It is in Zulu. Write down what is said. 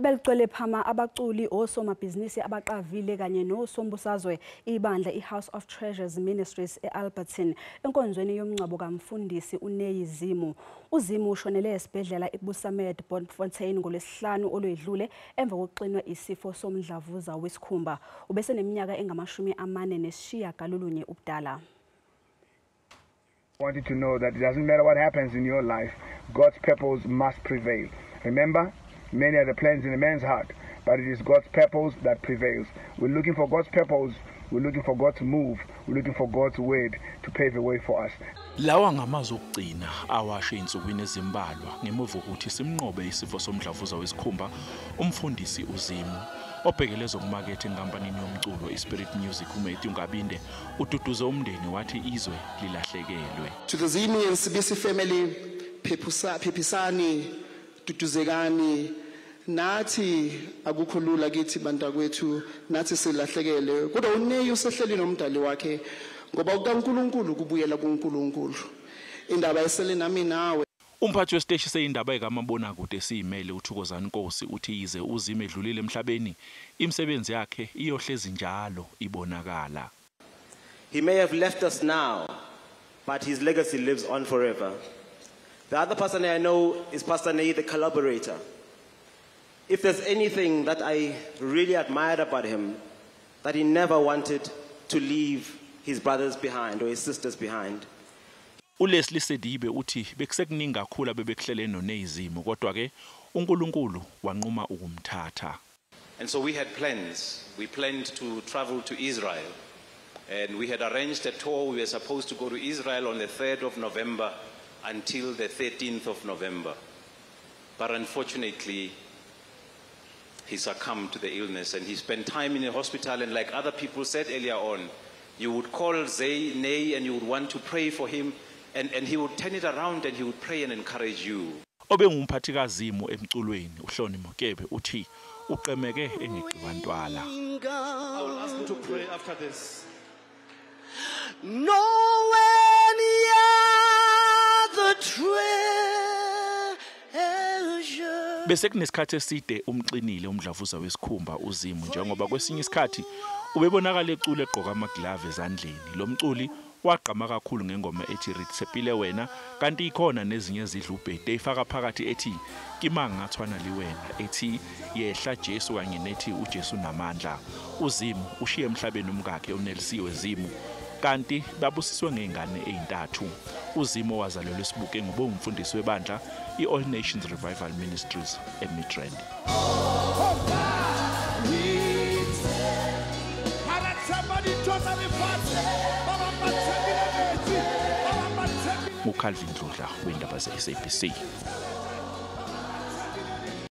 Beligcwele phama abaculi, osomabhizinisi abaqavile kanye nosombusazwe ibandla iHouse of Treasures Ministries eAlberton enkonzweni yomngcwabo kamfundisi uNeyi Zimu. UZimu ushonele esibhedlela iBusamed Bloemfontein ngolwesihlanu olwedlule emva kokuxinwa isifo somdlavuza wesikhumba. Ubeseneminyaka engu-49 ubudala. I want you to know that it doesn't matter what happens in your life, God's purpose must prevail. Remember, many are the plans in a man's heart, but it is God's purpose that prevails. We're looking for God's purpose, we're looking for God's move, we're looking for God's word to pave the way for us. Lawa ngamazwi okugcina awasho ezinsukwini ezimbalwa ngemuva kokuthi simnqobe isifo somdlavuza wesikhumba umfundisi uZimu. Obhekele ezokumaketha enkampanini yomculo iSpirit Music uMatthew Ngabinde ududuze umndeni wathi izwe lilahlekelwe. To the Zimi and Sibisi family, phephisani, duduzekani, nathi akukho lula kithi bantakwethu, nathi silahlekele, kodwa uNeyi usehleli nomdali wakhe ngoba kukaNkulunkulu kubuyela kuNkulunkulu. Indaba esele nami nawe. Umphathi wesiteshi seyindaba ekamabonakude esiyimele uThokozani Nkosi uthi yize uZimu edlulile emhlabeni, imisebenzi yakhe iyohlezi njalo ibonakala. He may have left us now, but his legacy lives on forever. The other person I know is Pastor Nei, the collaborator. If there's anything that I really admired about him, that he never wanted to leave his brothers behind or his sisters behind. uLeslie Sedibe uthi bekusekuningi kakhulu abebekuhlele noNeyi Zimu, kodwa ke uNkulunkulu wanquma ukumthatha. And so we had plans. We planned to travel to Israel. And we had arranged a tour. We were supposed to go to Israel on the 3rd of November until the 13th of November. But unfortunately, he succumbed to the illness and he spent time in the hospital. And like other people said earlier on, you would call Zay, Nay, and you would want to pray for him. And he would turn it around and he would pray and encourage you. Obengumphathi kaZimu emculweni uHloni Mokebe uthi uqemeke engeqiwantwala. I will ask you to pray after this. No any other treasure. Bese kunesikhathi eside umxinile umdlavuza wesikhumba uZimu, njengoba kwesinye isikhathi ubebonakala ecula egqoka amaglove ezandleni. Lo mculi wagqama kakhulu ngengoma ethi Ritshepile Wena, kanti ikhona nezinye ezidla ubhede ifaka phakathi ethi Kimanga Tshwana Le Wena, ethi Yehla Jesu kanye nethi uJesu namandla. UZimu ushiye emhlabeni umkakhe uNelisiwe Zimu, kanti babusiswe ngezingane ezintathu. UZimu wazalelwa eSibukeng ngoba ungumfundisi webandla i-All Nations Revival Ministries eMidrand. UCalvin Dludla wendaba ze-SABC.